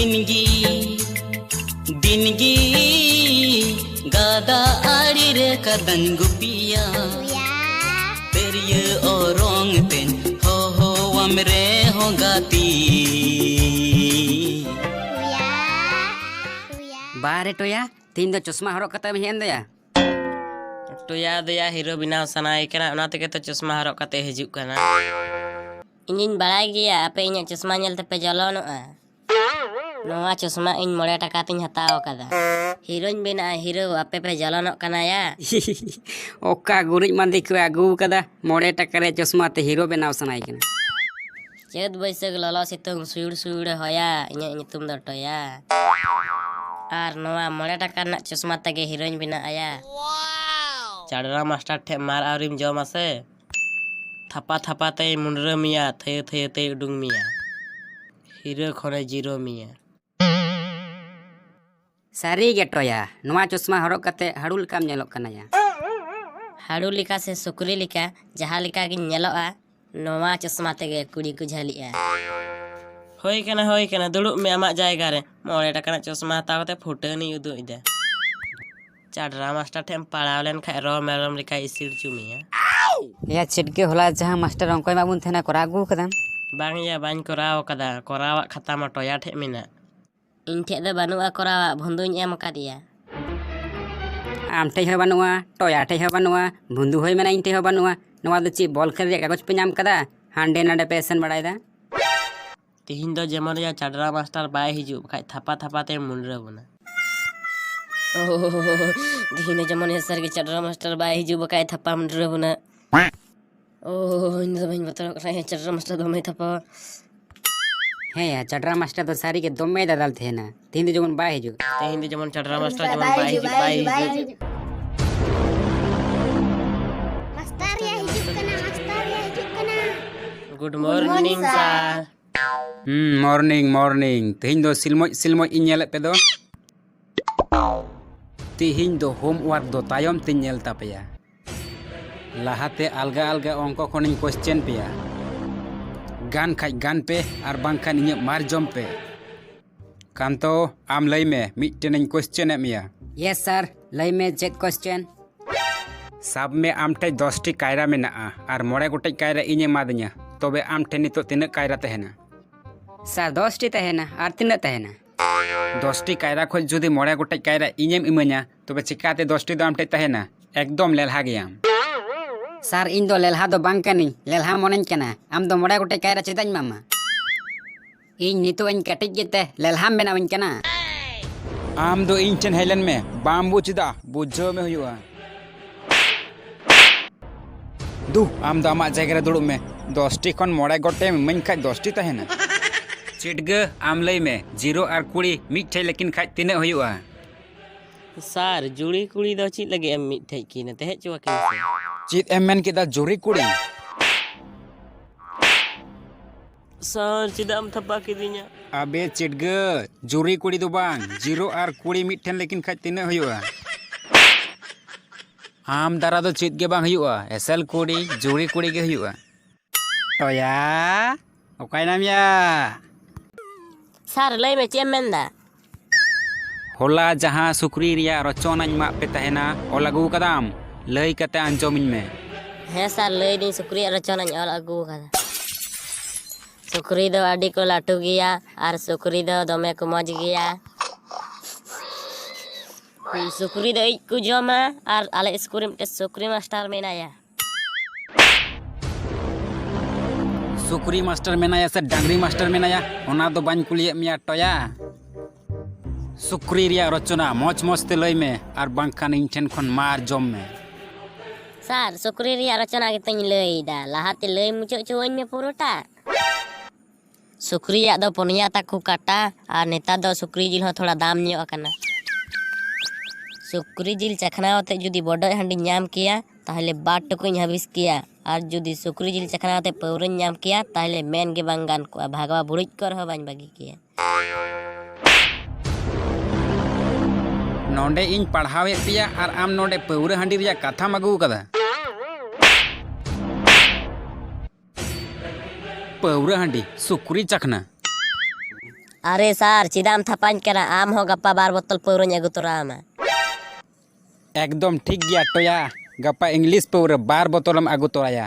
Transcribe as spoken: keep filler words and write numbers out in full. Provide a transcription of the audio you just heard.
ᱫᱤᱱᱜᱤ ᱫᱤᱱᱜᱤ ᱜᱟᱰᱟ ᱟᱲᱮ ᱨᱮ ᱠᱟᱰᱟᱧ ᱜᱩᱯᱤᱭᱟ᱾ ᱛᱤᱨᱭᱟᱹ ᱚᱨᱚᱝ ᱛᱮᱧ ᱦᱚᱦᱚᱣᱟᱢ ᱨᱮᱦᱚᱸ ᱜᱟᱛᱮ᱾ ᱵᱟ ᱨᱮ ᱴᱚᱭᱟ, ᱛᱮᱦᱮᱧ ᱫᱚ ᱪᱚᱥᱢᱟ ᱦᱚᱨᱚᱜ ᱠᱟᱛᱮᱢ ᱦᱮᱡ ᱮᱱ ᱫᱚᱭᱟ? ᱴᱚᱭᱟ ᱫᱚᱭᱟ ᱦᱤᱨᱳ ᱵᱮᱱᱟᱣ ᱥᱟᱱᱟᱭᱮ ᱠᱟᱱᱟ, ᱚᱱᱟ ᱛᱮᱜᱮ ᱛᱚ ᱪᱚᱥᱢᱟ ᱦᱚᱨᱚᱜ ᱠᱟᱛᱮ ᱦᱤᱡᱩᱜ ᱠᱟᱱᱟ᱾ ᱤᱧᱤᱧ ᱵᱟᱲᱟᱭ ᱜᱮᱭᱟ, ᱟᱯᱮ ᱤᱧᱟᱹᱜ ᱪᱚᱥᱢᱟ ᱧᱮᱞ ᱛᱮᱯᱮ ᱡᱚᱞᱚᱱᱚᱜᱼᱟ᱾ ᱱᱚᱣᱟ ᱪᱚᱥᱢᱟ ᱤᱧ ᱢᱚᱬᱮ ᱴᱟᱠᱟ ᱛᱤᱧ ᱦᱟᱛᱟᱣ ᱟᱠᱟᱫᱟ᱾ ᱦᱤᱨᱳᱧ ᱵᱮᱱᱟᱜᱼᱟ ᱦᱤᱨᱳ, ᱟᱯᱮ ᱯᱮ ᱡᱚᱞᱚᱱᱚᱜ ᱠᱟᱱᱟ ᱭᱟ᱾ ᱚᱠᱟ ᱜᱩᱨᱤᱡ ᱢᱟᱸᱫᱤ ᱠᱚ ᱟᱹᱜᱩ ᱟᱠᱟᱫᱟ ᱢᱚᱬᱮ ᱴᱟᱠᱟ ᱨᱮᱭᱟᱜ ᱪᱚᱥᱢᱟ ᱛᱮ ᱦᱤᱨᱳ ᱵᱮᱱᱟᱣ ᱥᱟᱱᱟᱭᱮ ᱠᱟᱱᱟ? ᱪᱟᱹᱛ ᱵᱟᱹᱭᱥᱟᱹᱠᱷ ᱞᱚᱞᱚ ᱥᱤᱛᱩᱝ ᱥᱩᱭᱩᱲ ᱥᱩᱭᱩᱲᱮ ᱦᱚᱭᱟ, ᱤᱧᱟᱹᱜ ᱧᱩᱛᱩᱢ ᱫᱚ ᱴᱚᱭᱟ᱾ ᱟᱨ ᱱᱚᱣᱟ ᱢᱚᱬᱮ ᱴᱟᱠᱟ ᱨᱮᱱᱟᱜ ᱪᱚᱥᱢᱟ ᱛᱮᱜᱮ ᱦᱤᱨᱳᱧ ᱵᱮᱱᱟᱜ ᱟᱭᱟ᱾ ᱪᱟᱰᱨᱟ ᱢᱟᱥᱴᱟᱨ ᱴᱷᱮᱱ ᱢᱟᱨ ᱟᱹᱣᱨᱤᱢ ᱡᱚᱢᱟ ᱥᱮ, ᱛᱷᱟᱯᱟ ᱛᱷᱟᱯᱟ ᱛᱮᱭ ᱢᱩᱱᱰᱨᱟᱹ ᱢᱮᱭᱟ, ᱛᱷᱟᱹᱭᱟᱹ ᱛᱷᱟᱹᱭᱟᱹ ᱛᱮᱭ ᱩᱰᱩᱝ ᱢᱮᱭᱟ, ᱦᱤᱨᱳ ᱠᱷᱚᱱᱮ ᱡᱤᱨᱳ ᱢᱮᱭᱟ᱾ ᱥᱟᱹᱨᱤ ᱜᱮ ᱴᱚᱭᱟ, ᱱᱚᱣᱟ ᱪᱚᱥᱢᱟ ᱦᱚᱨᱚᱜ ᱠᱟᱛᱮ ᱦᱟᱹᱲᱩ ᱞᱮᱠᱟᱢ ᱧᱮᱞᱚᱜ ᱠᱟᱱᱟ ᱭᱟ᱾ ᱦᱟᱹᱲᱩ ᱞᱮᱠᱟ ᱥᱮ ᱥᱩᱠᱨᱤ ᱞᱮᱠᱟ, ᱡᱟᱦᱟᱸ ᱞᱮᱠᱟ ᱜᱤᱧ ᱧᱮᱞᱚᱜᱼᱟ, ᱱᱚᱣᱟ ᱪᱚᱥᱢᱟ ᱛᱮᱜᱮ ᱠᱩᱲᱤ ᱠᱚ ᱡᱷᱟᱹᱞᱤᱜᱼᱟ᱾ ᱦᱳᱭ ᱠᱟᱱᱟ, ᱦᱳᱭ ᱠᱟᱱᱟ, ᱫᱩᱲᱩᱵ ᱢᱮ ᱟᱢᱟᱜ ᱡᱟᱭᱜᱟ ᱨᱮ᱾ ᱢᱚᱬᱮ ᱴᱟᱠᱟ ᱨᱮᱱᱟᱜ ᱪᱚᱥᱢᱟ ᱦᱟᱛᱟᱣ ᱠᱟᱛᱮ ᱯᱷᱩᱴᱟᱹᱱᱤᱧ ᱩᱫᱩᱜ ᱮᱫᱟ᱾ ᱪᱟᱰᱨᱟ ᱢᱟᱥᱴᱟᱨ ᱴᱷᱮᱱ ᱮᱢ ᱯᱟᱲᱟᱣ ᱞᱮᱱᱠᱷᱟᱱ ᱨᱚ ᱢᱮᱨᱚᱢ ᱞᱮᱠᱟᱭ ᱤᱥᱤᱲ ᱪᱩᱢᱤᱭᱟ᱾ ᱭᱟ ᱪᱷᱤᱴᱠᱟᱹ, ᱦᱚᱞᱟ ᱡᱟᱦᱟᱸ ᱢᱟᱥᱴᱟᱨ ᱚᱝᱠᱚ ᱮᱢᱟᱜ ᱵᱚᱱ ᱛᱟᱦᱮᱱᱟ, ᱠᱚᱨᱟᱣ ᱟᱹᱜᱩ ᱠᱟᱫᱟᱢ? ᱵᱟᱝ ᱭᱟ, ᱵᱟᱹᱧ ᱠᱚᱨᱟᱣ ᱠᱟᱫᱟ᱾ ᱠᱚᱨᱟᱣᱟᱜ ᱠᱷᱟᱛᱟ ᱢᱟ ᱴᱚᱭᱟ ᱴᱷᱮᱡ ᱢᱮᱱᱟᱜ᱾ ᱤᱧ ᱴᱷᱮᱡ ᱫᱚ ᱵᱟᱹᱱᱩᱜᱼᱟ ᱠᱚᱨᱟᱣᱟᱜ, ᱵᱷᱩᱸᱫᱩᱧ ᱮᱢ ᱟᱠᱟᱫᱮᱭᱟ᱾ ᱟᱢ ᱴᱷᱮᱡ ᱦᱚᱸ ᱵᱟᱹᱱᱩᱜᱼᱟ, ᱴᱚᱭᱟ ᱴᱷᱮᱡ ᱦᱚᱸ ᱵᱟᱹᱱᱩᱜᱼᱟ, ᱵᱷᱩᱸᱫᱩ ᱦᱚᱸᱭ ᱢᱮᱱᱟ ᱤᱧ ᱴᱷᱮᱡ ᱦᱚᱸ ᱵᱟᱹᱱᱩᱜᱼᱟ᱾ ᱱᱚᱣᱟ ᱫᱚ ᱪᱮᱫ ᱵᱚᱞ ᱠᱷᱮᱞ ᱨᱮᱭᱟᱜ ᱠᱟᱜᱚᱡᱽ ᱯᱮ ᱧᱟᱢ ᱠᱟᱫᱟ? ᱦᱟᱸᱰᱮ ᱱᱟᱰᱮ ᱯᱮ ᱮᱥᱮᱱ ᱵᱟᱲᱟᱭᱮᱫᱟ᱾ ᱛᱤᱦᱤᱧ ᱫᱚ ᱡᱮᱢᱚᱱ ᱭᱟ ᱪᱟᱰᱨᱟ ᱢᱟᱥᱴᱟᱨ ᱵᱟᱭ ᱦᱤᱡᱩᱜ, ᱵᱟᱠᱷᱟᱡ ᱛᱷᱟᱯᱟ ᱛᱷᱟᱯᱟ ᱛᱮ ᱢᱩᱱᱰᱨᱟᱹ ᱵᱚᱱᱟ᱾ ᱳᱦ, ᱛᱤᱦᱤᱧ ᱫᱚ ᱡᱮᱢᱚᱱ ᱭᱟ ᱥᱟᱹᱨᱤ ᱜᱮ ᱪᱟᱰᱨᱟ ᱢᱟᱥᱴᱟᱨ ᱵᱟᱭ ᱦᱤᱡᱩᱜ, ᱵᱟᱠᱷᱟᱡ ᱛᱷᱟᱯᱟ ᱢᱩᱱᱰᱨᱟᱹ ᱵᱚᱱᱟ᱾ ᱳᱦ, ᱤᱧ ᱫᱚ ᱵᱟᱹᱧ ᱵᱚᱛᱚᱨᱚᱜ ᱠᱟᱱᱟ, ᱪᱟᱰᱨᱟ ᱢᱟᱥᱴᱟᱨ ᱫᱚᱢᱮᱭ ᱛᱷᱟᱯᱟᱣᱟ᱾ ᱦᱮᱸ ᱭᱟ, ᱪᱟᱰᱨᱟ ᱢᱟᱥᱴᱟᱨ ᱫᱚ ᱥᱟᱹᱨᱤ ᱜᱮ ᱫᱚᱢᱮᱭ ᱫᱟᱫᱟᱞ ᱛᱟᱦᱮᱱᱟ᱾ ᱛᱤᱦᱤᱧ ᱫᱚ ᱡᱮᱢᱚᱱ ᱵᱟᱭ ᱦᱤᱡᱩᱜ᱾ ᱛᱤᱦᱤᱧ ᱫᱚ ᱡᱮᱢᱚᱱ ᱪᱟᱰᱨᱟ ᱢᱟᱥᱴᱟᱨ ᱡᱮᱢᱚᱱ ᱵᱟᱭ ᱦᱤᱡᱩᱜ, ᱵᱟᱭ ᱦᱤᱡᱩᱜ᱾ ᱢᱟᱥᱴᱟᱨ ᱭᱟ ᱦᱤᱡᱩᱜ ᱠᱟᱱᱟ, ᱢᱟᱥᱴᱟᱨ ᱭᱟ ᱦᱤᱡᱩᱜ ᱠᱟᱱᱟ᱾ Good morning, sir. ᱦᱩᱸ, morning, morning. ᱛᱮᱦᱮᱧ ᱫᱚ ᱥᱤᱞᱢᱚᱡ ᱥᱤᱞᱢᱚᱡ ᱤᱧ ᱧᱮᱞᱮᱫ ᱯᱮ ᱫᱚ᱾ ᱛᱮᱦᱮᱧ ᱫᱚ homework ᱫᱚ ᱛᱟᱭᱚᱢ ᱛᱮᱧ ᱧᱮᱞ ᱛᱟᱯᱮᱭᱟ᱾ ᱞᱟᱦᱟᱛᱮ ᱟᱞᱜᱟ ᱟᱞᱜᱟ ᱚᱝᱠᱚ ᱠᱷᱚᱱᱤᱧ question ᱯᱮᱭᱟ᱾ ᱜᱟᱱ ᱠᱷᱟᱡ ᱜᱟᱱ ᱯᱮ, ᱟᱨ ᱵᱟᱝᱠᱷᱟᱱ ᱤᱧᱟᱹᱜ ᱢᱟᱨ ᱡᱚᱢ ᱯᱮ᱾ ᱠᱟᱱᱛᱚ, ᱟᱢ ᱞᱟᱹᱭ ᱢᱮ, ᱢᱤᱫᱴᱮᱱᱤᱧ question ᱮᱫ ᱢᱮᱭᱟ᱾ ᱭᱮᱥ ᱥᱟᱨ, ᱞᱟᱹᱭ ᱢᱮ ᱪᱮᱫ question? ᱥᱟᱵ ᱢᱮ, ᱟᱢ ᱴᱷᱮᱡ ᱫᱚᱥᱴᱤ ᱠᱟᱭᱨᱟ ᱢᱮᱱᱟᱜᱼᱟ ᱟᱨ ᱢᱚᱬᱮ ᱜᱚᱴᱮᱡ ᱠᱟᱭᱨᱟ ᱤᱧᱮᱢ ᱮᱢᱟᱫᱤᱧᱟ, ᱛᱚᱵᱮ ᱟᱢ ᱴᱷᱮᱱ ᱱᱤᱛᱚᱜ ᱛᱤᱱᱟᱹᱜ ᱠᱟᱭᱨᱟ ᱛᱟᱦᱮᱱᱟ? ᱥᱟᱨ, ᱫᱚᱥᱴᱤ ᱛᱟᱦᱮᱱᱟ᱾ ᱟᱨ ᱛᱤᱱᱟᱹᱜ ᱛᱟᱦᱮᱱᱟ? ᱫᱚᱥᱴᱤ ᱠᱟᱭᱨᱟ ᱠᱷᱚᱡ ᱡᱩᱫᱤ ᱢᱚᱬᱮ ᱜᱚᱴᱮᱡ ᱠᱟᱭᱨᱟ ᱤᱧᱮᱢ ᱤᱢᱟᱹᱧᱟ, ᱛᱚᱵᱮ ᱪᱤᱠᱟᱛᱮ ᱫᱚᱥᱴᱤ ᱫᱚ ᱟᱢ ᱴᱷᱮᱡ ᱛᱟᱦᱮᱱᱟ? ᱮᱠᱫᱚᱢ ᱞᱮᱞᱦᱟ ᱜᱮᱭᱟᱢ᱾ ᱥᱟᱨ, ᱤᱧ ᱫᱚ ᱞᱮᱞᱦᱟ ᱫᱚ ᱵᱟᱝ ᱠᱟᱹᱱᱟᱹᱧ, ᱞᱮᱞᱦᱟ ᱢᱚᱱᱮᱧ ᱠᱟᱱᱟ᱾ ᱟᱢ ᱫᱚ ᱢᱚᱬᱮ ᱜᱚᱴᱮᱡ ᱠᱟᱭᱨᱟ ᱪᱮᱫᱟᱜ ᱤᱧ ᱮᱢᱟᱢᱟ? ᱤᱧ ᱱᱤᱛᱚᱜ ᱤᱧ ᱠᱟᱹᱴᱤᱡ ᱜᱮᱛᱮ ᱞᱮᱞᱦᱟᱢ ᱵᱮᱱᱟᱣᱤᱧ ᱠᱟᱱᱟ? ᱟᱢ ᱫᱚ ᱤᱧ ᱴᱷᱮᱱ ᱦᱮᱡ ᱞᱮᱱ ᱢᱮ, ᱵᱟᱢ ᱵᱩᱡᱽ ᱮᱫᱟ? ᱵᱩᱡᱷᱟᱹᱣ ᱢᱮ ᱦᱩᱭᱩᱜᱼᱟ᱾ ᱫᱩ, ᱟᱢ ᱫᱚ ᱟᱢᱟᱜ ᱡᱟᱭᱜᱟ ᱨᱮ ᱫᱩᱲᱩᱵ ᱢᱮ᱾ ᱫᱚᱥᱴᱤ ᱠᱷᱚᱱ ᱢᱚᱬᱮ ᱜᱚᱴᱮᱡ ᱮᱢ ᱤᱢᱟᱹᱧ ᱠᱷᱟᱡ ᱫᱚᱥᱴᱤ ᱛᱟᱦᱮᱱᱟ᱾ ᱪᱤᱴᱜᱟᱹ, ᱟᱢ ᱞᱟᱹᱭ ᱢᱮ, ᱡᱤᱨᱳ ᱟᱨ ᱠᱩᱲᱤ ᱢᱤᱫ ᱴᱷᱮᱡ ᱞᱮᱠᱤᱱ ᱠᱷᱟᱡ ᱛᱤᱱᱟᱹᱜ ᱦᱩᱭᱩᱜᱼᱟ? ᱥᱟᱨ, ᱡᱩᱲᱤ ᱠᱩᱲᱤ ᱫᱚ ᱪᱮᱫ ᱞᱟᱹᱜᱤᱫ ᱮᱢ ᱢᱤᱫ ᱴᱷᱮᱡ ᱠᱤᱱᱟ? ᱛᱮᱦᱮᱡ ᱪᱚ ᱟᱹᱠᱤᱱ ᱥᱮ᱾ ᱪᱮᱫ ᱮᱢ ᱢᱮᱱ ᱠᱮᱫᱟ, ᱡᱩᱨᱤ ᱠᱩᱲᱤ? ᱥᱟᱨ, ᱪᱮᱫᱟᱜ ᱮᱢ ᱛᱷᱟᱯᱟ ᱠᱤᱫᱤᱧᱟ? ᱟᱵᱮ ᱪᱤᱴᱜᱟᱹ, ᱡᱩᱨᱤ ᱠᱩᱲᱤ ᱫᱚ ᱵᱟᱝ, ᱡᱤᱨᱳ ᱟᱨ ᱠᱩᱲᱤ ᱢᱤᱫ ᱴᱷᱮᱱ ᱞᱮᱠᱤᱱ ᱠᱷᱟᱡ ᱛᱤᱱᱟᱹᱜ ᱦᱩᱭᱩᱜᱼᱟ? ᱟᱢ ᱫᱟᱨᱟ ᱫᱚ ᱪᱮᱫ ᱜᱮ ᱵᱟᱝ ᱦᱩᱭᱩᱜᱼᱟ, ᱮᱥᱮᱞ ᱠᱩᱲᱤ, ᱡᱩᱨᱤ ᱠᱩᱲᱤ ᱜᱮ ᱦᱩᱭᱩᱜᱼᱟ᱾ ᱴᱚᱭᱟ, ᱚᱠᱟᱭᱱᱟᱢ ᱭᱟ? ᱥᱟᱨ, ᱞᱟᱹᱭ ᱢᱮ, ᱪᱮᱫ ᱮᱢ ᱢᱮᱱᱫᱟ? ᱦᱚᱞᱟ ᱡᱟᱦᱟᱸ ᱥᱩᱠᱨᱤ ᱨᱮᱭᱟᱜ ᱨᱚᱪᱚᱱᱟᱧ ᱮᱢᱟᱜ ᱯᱮ ᱛᱟᱦᱮᱱᱟ, ᱚᱞ ᱟᱹᱜᱩ ᱠᱟᱫᱟᱢ? ᱞᱟᱹᱭ ᱠᱟᱛᱮ ᱟᱸᱡᱚᱢᱤᱧ ᱢᱮ᱾ ᱦᱮᱸ ᱥᱟᱨ, ᱞᱟᱹᱭᱫᱟᱹᱧ, ᱥᱩᱠᱨᱤᱭᱟᱜ ᱨᱚᱪᱚᱱᱟᱧ ᱚᱞ ᱟᱹᱜᱩ ᱠᱟᱫᱟ᱾ ᱥᱩᱠᱨᱤ ᱫᱚ ᱟᱹᱰᱤ ᱠᱚ ᱞᱟᱹᱴᱩ ᱜᱮᱭᱟ ᱟᱨ ᱥᱩᱠᱨᱤ ᱫᱚ ᱫᱚᱢᱮ ᱠᱚ ᱢᱚᱡᱽ ᱜᱮᱭᱟ᱾ ᱥᱩᱠᱨᱤ ᱫᱚ ᱤᱡ ᱠᱚ ᱡᱚᱢᱟ ᱟᱨ ᱟᱞᱮ ᱥᱠᱩᱞ ᱨᱮ ᱢᱤᱫᱴᱮᱱ ᱥᱩᱠᱨᱤ ᱢᱟᱥᱴᱟᱨ ᱢᱮᱱᱟᱭᱟ᱾ ᱥᱩᱠᱨᱤ ᱢᱟᱥᱴᱟᱨ ᱢᱮᱱᱟᱭᱟ ᱥᱮ ᱰᱟᱝᱨᱤ ᱢᱟᱥᱴᱟᱨ ᱢᱮᱱᱟᱭᱟ, ᱚᱱᱟ ᱫᱚ ᱵᱟᱹᱧ ᱠᱩᱞᱤᱭᱮᱫ ᱢᱮᱭᱟ ᱴᱚᱭᱟ᱾ ᱥᱩᱠᱨᱤ ᱨᱮᱭᱟᱜ ᱨᱚᱪᱚᱱᱟ ᱢᱚᱡᱽ ᱢᱚᱡᱽ ᱛᱮ ᱞᱟᱹᱭ ᱢᱮ, ᱟᱨ ᱵᱟᱝᱠᱷᱟᱱ ᱤᱧ ᱴᱷᱮᱱ ᱠᱷᱚᱱ ᱢᱟᱨ ᱡᱚᱢ ᱢᱮ᱾ ᱥᱟᱨ, ᱥᱩᱠᱨᱤ ᱨᱮᱭᱟᱜ ᱨᱚᱪᱚᱱᱟ ᱜᱮᱛᱚᱧ ᱞᱟᱹᱭᱫᱟ, ᱞᱟᱦᱟᱛᱮ ᱞᱟᱹᱭ ᱢᱩᱪᱟᱹᱫ ᱦᱚᱪᱚᱣᱟᱹᱧ ᱢᱮ ᱯᱩᱨᱟᱹᱴᱟ᱾ ᱥᱩᱠᱨᱤᱭᱟᱜ ᱫᱚ ᱯᱩᱱᱭᱟ ᱛᱟᱠᱚ ᱠᱟᱴᱟ ᱟᱨ ᱱᱮᱛᱟᱨ ᱫᱚ ᱥᱩᱠᱨᱤ ᱡᱤᱞ ᱦᱚᱸ ᱛᱷᱚᱲᱟ ᱫᱟᱢ ᱧᱚᱜ ᱟᱠᱟᱱᱟ᱾ ᱥᱩᱠᱨᱤ ᱡᱤᱞ ᱪᱟᱠᱷᱱᱟᱣ ᱟᱛᱮ ᱡᱩᱫᱤ ᱵᱚᱰᱚᱡ ᱦᱟᱺᱰᱤᱧ ᱧᱟᱢ ᱠᱮᱭᱟ, ᱛᱟᱦᱚᱞᱮ ᱵᱟᱨ ᱴᱩᱠᱩᱡ ᱤᱧ ᱦᱟᱹᱵᱤᱥ ᱠᱮᱭᱟ᱾ ᱟᱨ ᱡᱩᱫᱤ ᱥᱩᱠᱨᱤ ᱡᱤᱞ ᱪᱟᱠᱷᱱᱟᱣ ᱟᱛᱮ ᱯᱟᱹᱣᱨᱟᱹᱧ ᱧᱟᱢ ᱠᱮᱭᱟ, ᱛᱟᱦᱚᱞᱮ ᱢᱮᱱ ᱜᱮ ᱵᱟᱝ ᱜᱟᱱ ᱠᱚᱜᱼᱟ, ᱵᱷᱟᱜᱽᱣᱟ ᱵᱩᱲᱩᱡ ᱠᱚ ᱨᱮᱦᱚᱸ ᱵᱟᱹᱧ ᱵᱟᱹᱜᱤ ᱠᱮᱭᱟ᱾ ᱱᱚᱰᱮ ᱤᱧ ᱯᱟᱲᱦᱟᱣᱮᱫ ᱯᱮᱭᱟ ᱟᱨ ᱟᱢ ᱱᱚᱰᱮ ᱯᱟᱹᱣᱨᱟᱹ ᱦᱟᱺᱰᱤ ᱨᱮᱭᱟᱜ ᱠᱟᱛᱷᱟᱢ ᱟᱹᱜᱩ ᱟᱠᱟᱫᱟ? ᱯᱟᱹᱣᱨᱟᱹ ᱦᱟᱺᱰᱤ, ᱥᱩᱠᱨᱤ ᱪᱟᱠᱷᱱᱟ᱾ ᱟᱨᱮ ᱥᱟᱨ, ᱪᱮᱫᱟᱜ ᱮᱢ ᱛᱷᱟᱯᱟᱧ ᱠᱟᱱᱟ? ᱟᱢ ᱦᱚᱸ ᱜᱟᱯᱟ ᱵᱟᱨ ᱵᱳᱛᱚᱞ ᱯᱟᱹᱣᱨᱟᱹᱧ ᱟᱹᱜᱩ ᱛᱚᱨᱟ ᱟᱢᱟ᱾ ᱮᱠᱫᱚᱢ ᱴᱷᱤᱠ ᱜᱮᱭᱟ ᱴᱚᱭᱟ, ᱜᱟᱯᱟ ᱤᱝᱞᱤᱥ ᱯᱟᱹᱣᱨᱟᱹ ᱵᱟᱨ ᱵᱳᱛᱚᱞᱮᱢ ᱟᱹᱜᱩ ᱛᱚᱨᱟᱭᱟ᱾